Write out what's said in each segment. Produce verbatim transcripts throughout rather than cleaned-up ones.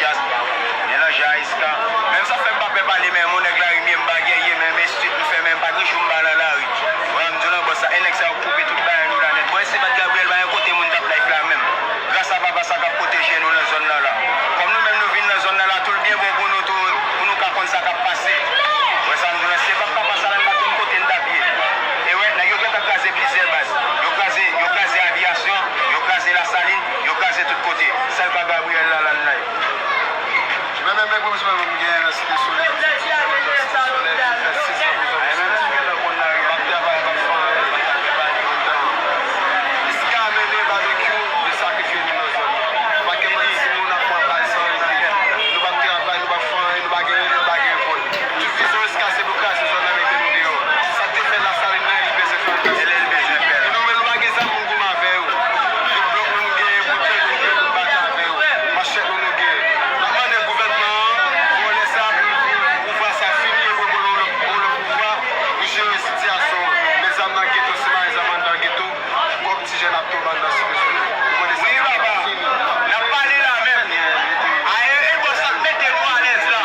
Jazz, melanje a Iska. Menm sa fè m pa pè pale, men mon nèg lari m ye, m pa gèye, men m estrik, m fèmen, m pa gen jou m pa nan lari. Wè, m di w nan bòs sa, e nèg sa yo koupe tout bagay nou la nèt. Bon, e si pa t Gabriel, pa gen kote moun t ap live la menm. Gras a papa sa k ap pwoteje nou nan zòn nan la. Kòm nou menm nou vin nan zòn nan la, tou l byen bon pou nou tou, pou nou ka konn sa k ap pase. Wè sa m di w la, si se pa t papa sa la, n pa konn kote n t ap ye. E wè, nèg yo gentan kraze plizyè baz. Yo kraze, yo kraze Aviyasyon, yo kraze Lasalin, yo kraze tout kote. Sèl pa Gabriel la, la n live. Men, men, men, pwoblèm m genyen nan Site Solèy, Site Solèy, Site Solèy, ki fè sis an pou zòn Site Solèy. M ap travay, m ap fè anyen. Iska mennen babekyou, li sakrifye nou nan zòn nan. Nou pa gen manti, nou n ap pran bal san rete. Nou p ap travay, nou p ap fè anyen, nou pa gen rele, nou pa gen epòl. Tout vizyon Iska se pou kraze zòn nan, mete nou deyò. Se sa k te fè Lasalin nan, li bezwen fè anpil. E nou menm, nou pa gen zam pou n goumen avè yo. Se blòk nou, nou genyen, boutèy nou, nou genyen pou n bat avè yo. Manchèt nou, nou genyen. N ap mande gouvènman an, vòlè sa, pou, pou pouvwa sa fini, e pou l voye yon lòt, yon lòt pouvwa pou jere sitiyasyon an. Men zam nan geto, si mare zam anndan geto, kòb ti jèn ap tonbe anndan Site Solèy. Ou konnen sa fini. Wi, papa. N ap pale la menm. Aye, e bòs sa k mete nou alèz la.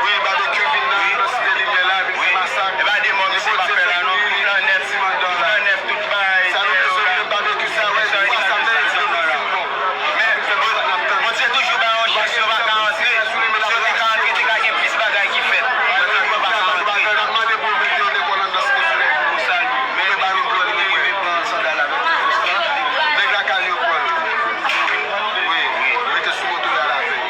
Wi, babekyou vin nan, nan Site Limyè la, vin fè masak. E pa de mò misye pa fè la non. Tout nan nèf, tout nan nèf, tout bagay. Sa nou bezwen, menm babekyou sa, wè, pouvwa sa, menm si nou vin bon. Men, Bondye toujou bay yon chans, yo pa ka antre. Si yo te ka antre, te ka gen plis bagay ki fèt. Yo pa ka antre. Pou sa l, men, nèg yo rive pran sandal avèk tout fòs la. Nèg lakay yo pran l. Wi, yo rete sou moto la avè l.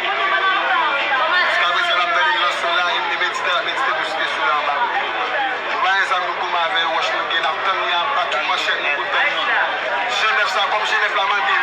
Jiskaprezan, n ap nan lim nan sou la, e medite, medite pou Site Solèy anba. Nou pa gen zam, nou goumen avè yo, wòch nou gen, n ap tann li anba tout manchèt nou pou tann li. Jenèf sa, kòm Jenèf la mande,